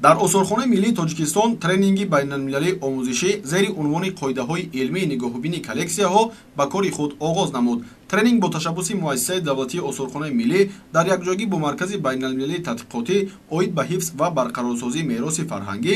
Дар Осорхонаи миллии Тоҷикистон тренинги байналмилалии омӯзишӣ зери унвони қоидаҳои илмии нигоҳубини коллексияҳо ба кори худ оғоз намуд. Тренинг бо ташаббуси муассисаи давлатии Осорхонаи миллӣ дар якҷоягӣ бо Маркази байналмилалии тадқиқотӣ оид ба ҳифз ва барқарорсозии мероси фарҳангӣ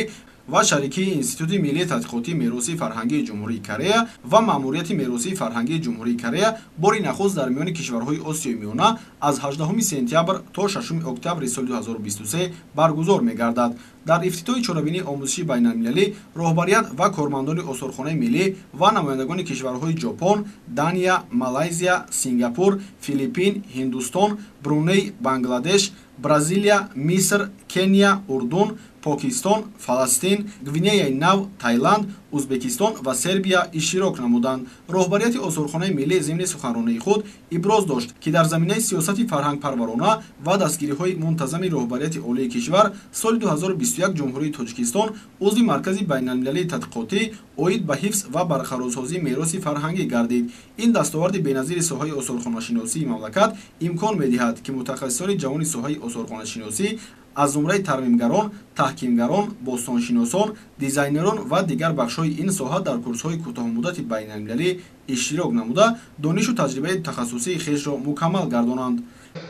ва шарикии Институти миллии тадқиқотии меросии фарҳангии Ҷумҳурии Корея ва Маъмурияти меросии фарҳангии Ҷумҳурии Корея бори нахуст дар миёни кишварҳои Осиёи Миёна аз 18 сентябр то 6 октябри соли 2023 баргузор мегардад. Дар ифтитоҳи чорабинии омӯзишии байналмилалӣ роҳбарият ва кормандони Осорхонаи миллӣ ва намояндагони кишварҳои Ҷопон, Дания, Малайзия, Сингапур, Филиппин, Ҳиндустон, Бруней, Бангладеш, Бразилия, Миср, Кения, Урдун, Покистон, Фаластин, Гвинеяи Нав, Таиланд, Узбекистон ва Сербия иштирок намуданд. Роҳбарияти Осорхонаи миллӣ зимни суханронии худ иброз дошт, ки дар заминаи сиёсати фарҳангпарварона ва дастгириҳои мунтазами роҳбарияти олии кишвар соли 2021 Ҷумҳурии Тоҷикистон узви Маркази байналмилалии тадқиқотӣ оид ба ҳифз ва барқарорсозии мероси фарҳангӣ гардид. Ин дастоварди беназири соҳаи осорхонашиносии мамлакат имкон медиҳад, ки мутахассисони ҷавони соҳаи осорхонашиносӣ аз зумраи тармимгарон, таҳкимгарон, бостоншиносон, дизайнерон ва дигар бахшҳои ин соҳа дар курсҳои кӯтоҳмуддати байналмилалӣ иштирок намуда, донишу таҷрибаи тахассусии хешро мукаммал гардонанд.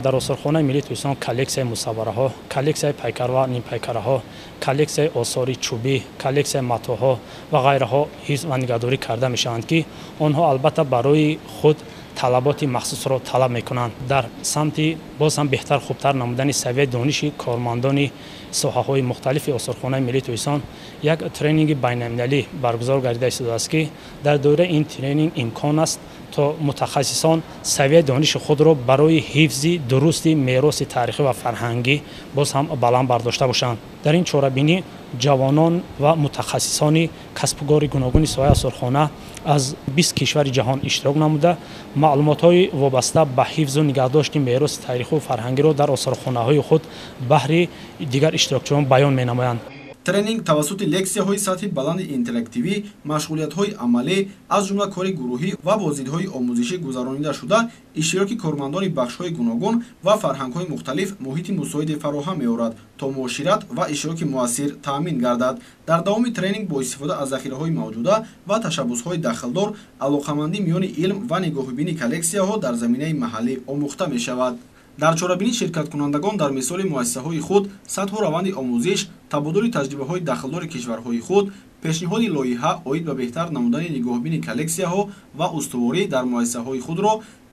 Дар Осорхонаи миллии Тоҷикистон коллексияи мусаввараҳо, коллексияи пайкар ва нимпайкараҳо, коллексияи осори чӯбӣ, коллексияи матоъҳо ва ғайраҳо ҳифз ва нигаҳдорӣ карда мешаванд, ки онҳо албатта барои худ талаботи махсусро талаб мекунанд. Дар самти боз ҳам беҳтар, хубтар намудани савияи дониши кормандони соҳаҳои мухталифи Осорхонаи миллии Тоҷикистон як тренинги байналмилалӣ баргузор гардида истодааст, ки дар доираи ин тренинг имкон аст, то мутахассисон савияи дониши худро барои ҳифзи дурусти мероси таърихӣ ва фарҳангӣ боз ҳам баланд бардошта бошанд. Дар ин чорабинӣ ҷавонон ва мутахассисони касбгори гуногуни соҳаи осорхона аз 20 кишвари ҷаҳон иштирок намуда, маълумотҳои вобаста ба ҳифзу нигаҳдошти мероси таърихию фарҳангиро дар осорхонаҳои худ баҳри дигар иштирокчиён баён менамоянд. Тренинг тавассути лексияҳои сатҳи баланди интерактивӣ, машғулиятҳои амалӣ, аз ҷумла кори гурӯҳӣ ва боздидҳои омӯзишӣ гузаронида шуда, иштироки кормандони бахшҳои гуногун ва фарҳангҳои мухталиф муҳити мусоиде фароҳам меорад, то муошират ва иштироки муассир таъмин гардад. Дар давоми тренинг бо истифода аз захираҳои мавҷуда ва ташаббусҳои дахлдор алоқамандӣ миёни илм ва нигоҳубини коллексияҳо дар заминаи маҳаллӣ омӯхта мешавад. Дар чорабинӣ ширкаткунандагон дар мисоли муассисаҳои худ сатҳу раванди омӯзиш, табодули таҷрибаҳои дахлдори кишварҳои худ, пешниҳоди лоиҳа оид ба беҳтар намудани нигоҳубини коллексияҳо ва устуворӣ дар муассисаҳои худро,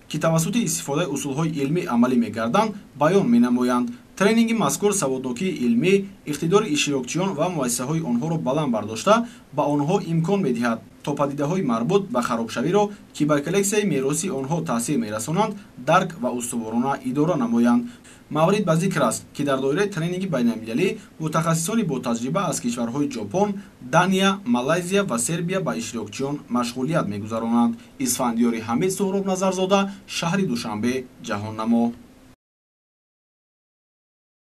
ки тавассути истифодаи усулҳои илмӣ амалӣ мегарданд, баён менамоянд. Тренинги мазкур саводнокии илмӣ, иқтидори иштирокчиён ва муассисаҳои онҳоро баланд бардошта, ба онҳо имкон медиҳад, то падидаҳои марбут ба харобшавиро, ки ба коллексияи меросии онҳо таъсир мерасонанд, дарк ва устуворона идора намоянд. Маврид ба зикр аст, ки дар доираи тренинги байналмилалӣ мутахассисони ботаҷриба аз кишварҳои Ҷопон, Дания, Малайзия ва Сербия ба иштирокчиён машғулият мегузаронанд. Исфандиёри Ҳамид, Суҳроб Назарзода, шаҳри Душанбе, Ҷаҳоннамо.